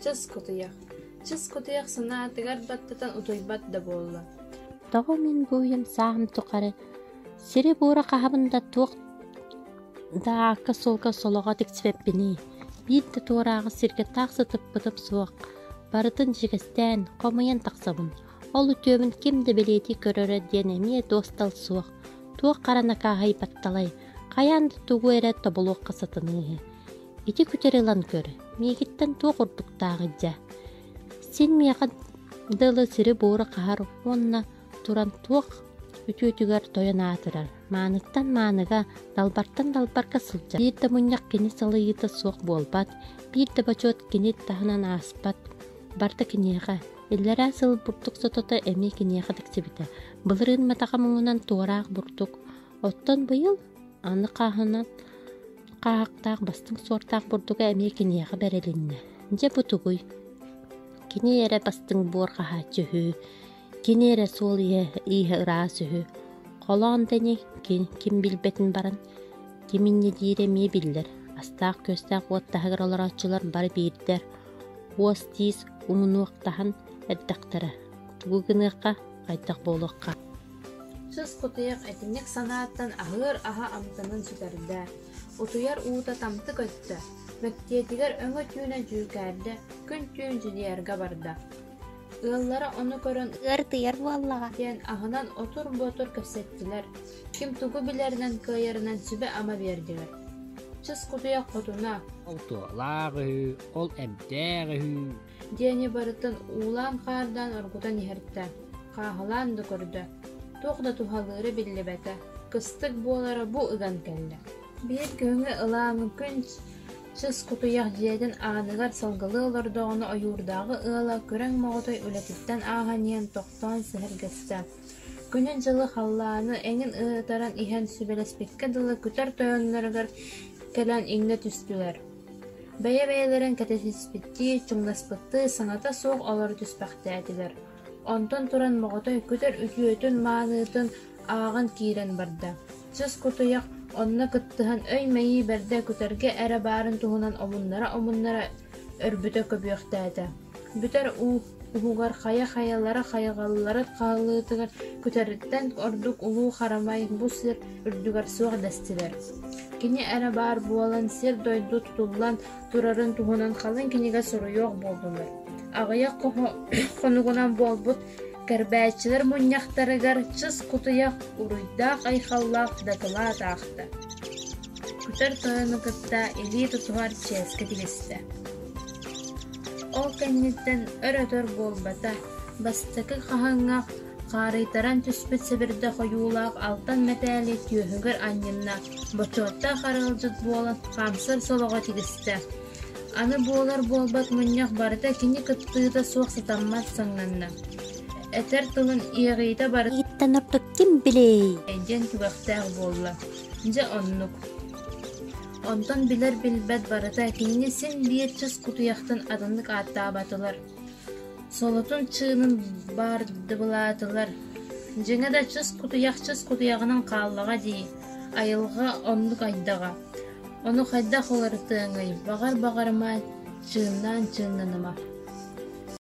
Чыс кутуйах, чыс кутуйах санаатыгар баттатан утуйбат да буолла. Тоҕо мин бу үйэм сааһым тухары сири-буору хаһабын да туох да аакка-суолга солоҕо тиксибэппиний, биир да туорааҕы сиргэ таах сытыппытым суох, барытын дьигэстээн, хомуйан тахсабын, ол үтүөбүн ким да бэлиэтии көрөрө диэн эмиэ дуостал суох, туох хара накааһай батталай, хайаан да тугу эрэ тобулуохха сатаныыһы. Ити күтэр ылан көр, миигиттэн туох ордуктааҕый дьэ? Син миэхэ дылы сири-буору хаһар уонна туран туох үтүөтүгэр тойон аатырар, мааныттан мааныга, далбартан далбарга сылдьар. Биир да мунньах кини салайыыта суох буолбат, биир да бочуот кини таһынан ааспат. Барыта киниэхэ. Иллэрээ сыл бурдук сотото эмиэ киниэхэ тиксибитэ. Былырыын матаҕа муҥунан туораах бурдук, оттон быйыл аны хааһынан хааһахтаах бастыҥ суортаах бурдуга эмиэ киниэхэ бэрилиннэ. Дьэ бу тугуй? Кини эрэ бастыҥ буор хаһааччы үһү, кини эрэ суол ииһэ ыраас үһү. Холоон дэни ким билбэтин баран, ким инньэ диирэ эмиэ биллэр. Астаах-күөстээх уот таһыгар олорооччулар бары биирдэр, уос-тиис уҥунуохтаһан эрдэхтэрэ. Тугу гыныахха, хайдах буолуохха? Сыс кутуйах итинник санааттан аһыыр аһа амтанын сүтэрдэ, утуйар уута тамты көттө, мэктиэтигэр өҥө түүнэ дьүүкээрдэ, күн-түүн дьүдьүйэргэ барда. Ыаллара ону көрөн Ыартыйар буоллаҕа диэн аһынан отур-ботур кэпсэттилэр, ким тугу билэринэн кыайарынан сүбэ-ама биэрдилэр. Чыс кутуйах хотуна Ол туолаах үһү, ол эмтээх үһү диэни барытын уулаан-хаардаан оргутан иһэртэ, хааһылаан да көрдө, туох да туһалыыра биллибэтэ, кыстык буолара бу ыган кэллэ. Биир күһүҥҥү ылааҥы күн чыс кутуйах дьиэтин ааныгар салгылыы олордоҕуна ойуурдааҕы ыала күрэҥ моҕотой үлэтиттэн ааһан иһэн тохтоон сэһэргэстэ. Күнү-дьылы халлааны эҥин ыытаран иһэн сүбэлэспиккэ дылы күтэр тойонноругар кэлэн иҥнэ түстүлэр. Бэйэ-бэйэлэрин кэтэсиспиттии, чуҥнаспыттыы саҥата суох олоро түспэхтээтилэр. Онтон туран моҕотой күтэр үтүөтүн-маанытын ааҕан киирэн барда. Чыс кутуйах онно кыттыһан өй-мэйии бэрдэ күтэргэ эрэ баарын туһунан омуннара-омуннара өрбүтэ көбүөхтээтэ. Бүтэр уу уһугар хайа-хайалара хайҕалларын хаалыытыгар күтэриттэн ордук улуу харамай бу сир үрдүгэр суох дэстилэр. Кини эрэ баар буолан сир-дойду тутуллан турарын туһунан халыҥ кинигэ суруйуох буоллулар. Аҕыйах хонугунан буолбут кэрбээччилэр мунньахтарыгар чыс кутуйах уруйдаах-айхаллаах дакылаат аахта. Күтэр тойону кытта илии тутуһар чиэскэ тигистэ. Ол кэнниттэн өр-өтөр буолбата, бастакы хаһыҥҥа хаарыйтаран түспүт сэбирдэх ойуулаах алтан мэтээли түөһүгэр анньынна, бочуоттаах арыалдьыт буолан хаамсар солоҕо тигистэ. Аны буолар-буолбат мунньах барыта кини кыттыыта суох сатаммат саҥнанна. Этэр тылын иэҕиитэ барыта Ииттэн ордук ким билиэй? диэн түгэхтээх буолла. Дьэ оннук. Онтон билэр-билбэт барыта кинини син биир чыс кутуйахтан атыннык ааттаабатылар, солотун чыынын баардыбылаатылар. Дьиҥэ да чыс кутуйах чыс кутуйаҕынан хааллаҕа дии, айылҕа оннук айдаҕа. Ону хайдах уларытыаҥый, баҕар-баҕарыма, чыыннаан чыыннаныма.